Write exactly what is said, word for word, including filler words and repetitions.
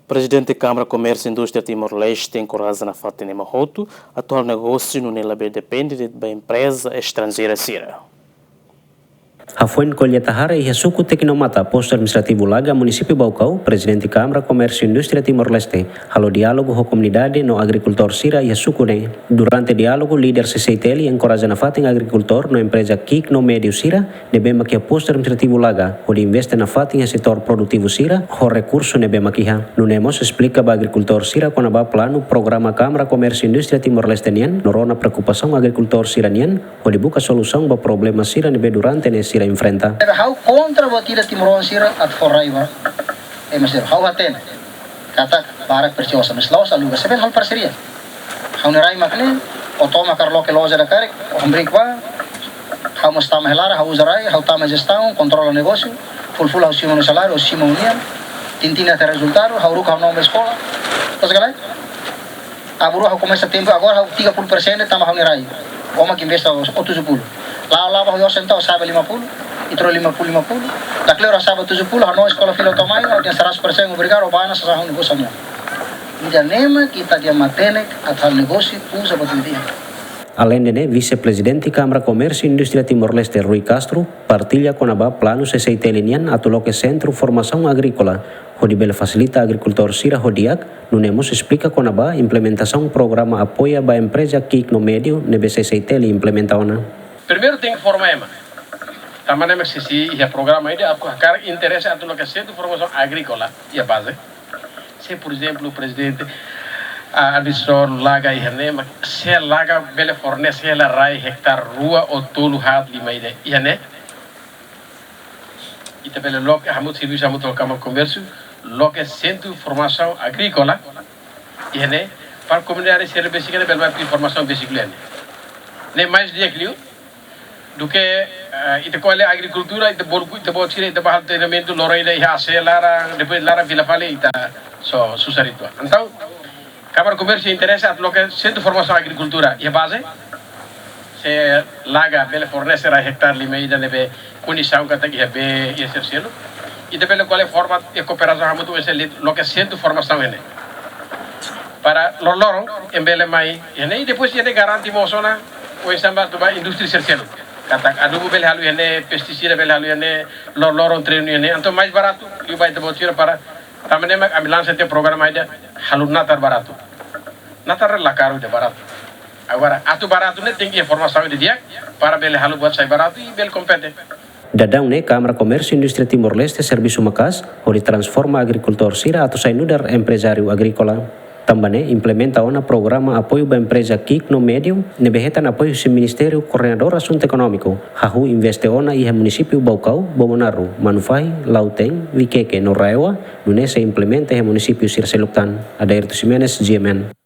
Prezidente Kámara Komérsiu Indústria Timor-Leste enkoraja nafatin ema hotu atu halo negósiu nune'e labele depende de'it ba empreza estranjeira sira. Hafoin kolleita hare iha suku Tecnomata, Postu Administrativu Laga, Munisípiu Baucau, Prezidente Kámara Komérsiu Indústria Timor-Leste halo diálogu ho komunidade no agrikultór sira iha suku ne'e. Durante diálogu, líder C C I T L enkoraja nafatin agrikultór no empreza ki'ik no médiu sira ne'ebé mak iha Postu Administrativu Laga hodi investe nafatin iha setór produtivu sira ho rekursu ne'ebé mak iha. Nune'e mós esplika ba agrikultór sira kona-ba planu programa Kámara Komérsiu Indústria Timor-Leste nian no rona preokupasaun agrikultór sira-nian hodi buka solusaun ba problema sira ne'ebé durante ne'e sira enfrenta. Ha'u kontra buat ida timoroan sira atu fó rai ba ema sira. Ha'u hatene katak barak presiza, mas la'ós aluga, se bele halo parseria. Ha'u-nia rai mak ne'e, ó toma karik loke loja ida karik, ó hamriik ba, ha'u mós tama iha laran, ha'u uza rai, ha'u tama jestaun, kontrola negósiu, fulan-fulan ha'u simu ha'u-nia saláriu, ha'u simu ha'u-nian, tintin até rezultadu, ha'u haruka ha'u-nia oan ba eskola. Terus galai, aban-bainrua ha'u komesa tempu, agora ha'u tiga puluh persen de'it tanba ha'u-nia rai. Ó mak investe ó tujuh puluh. La'o la'o ba ha'u-nia osan entaun, ó sa'e ba lima puluh, ita rua lima puluh, lima puluh. Dakleur ha'u sa'e ba tujuh puluh, ha'u hanoin eskola fila to'o mai, ó tenke seratus persen obrigadu, ó bá ona sasán ha'u-nia osan nian. Ida-ne'e mak ita di'ak matenek atu halo negósiu, uza ba tuir. Aleinde ne'e, Vise-Prezidente Kámara Komérsiu Indústria Timor-Leste, Rui Castro, partilla kona-ba planu C C I T L nian atu loke sentru formasaun agríkola, hodi bele fasilita agrikultór sira ho di'ak, nune'e mós esplika kona-ba implementasaun programa apoia ba empreza ki'ik no médiu ne'ebé C C I T L implementa ona. Primeiru tenke forma ema. Tanba ne'e mak C C I iha programa ida, ha'u hakarak interese atu loke sentru formasaun agríkola iha baze. Se, por ezemplu, prezidente, a, administradór Laga iha ne'e, mak se Laga bele fornese hela rai ektare rua ou tolu haat lima ida iha ne'e, ita bele loke, hamutuk servisu hamutuk ho Kámara Komérsiu, loke sentru formasaun agríkola iha ne'e, para komunidade sira besik ne'e bele mai formasaun besik iha ne'e. Ne'e mais di'ak liu duké, eh, ita ko'alia agrikultura, ita bolu, ita bolu sira, ita bá halo treinamentu loron ida iha A C laran, depois laran fila fali ita só susar uitoan. Entaun, Kámara Komérsiu interese atu loke sentru formasaun agrikultura iha baze. Se Laga bele fornese rai ektare lima ida ne'ebé kondisaun katak iha bee, iha sira seluk, ita bele ko'alia forma iha kooperasaun hamutuk ho S L I loke sentru formasaun iha ne'e. Para loroloron ema bele mai iha ne'e, i depois iha ne'e garante mós ona oinsá atu ba indústria sira seluk. Katak adubu bele halo iha ne'e, pestisida bele halo iha ne'e, loroloron treinu iha ne'e. Entaun mais baratu, liu ba ita-boot sira para, tanba ne'e mak ami lansa tiha programa ida, halo natar baratu. Natar la karu, ida baratu. Agora, atu baratu ne'e tenke iha formasaun ida di'ak, para bele halo buat sai baratu i bele kompete. Daudaun ne'e Kámara Komérsiu Indústria Timor-Leste servisu maka'as hodi transforma agrikultór sira atu sai nu'udar emprezáriu agríkola. Tanba ne'e implementa ona programa apoiu ba empreza ki'ik no médiu ne'ebé hetan apoiu husi Ministériu Koordenadór Asuntu Ekonómiku, hahú investe ona iha munisípiu Baucau, Bobonaro, Manufahi, Lautém, Viqueque no RAEOA, nune'e sei implementa iha munisípiu sira seluk tan. Adairto Ximenes, G M N.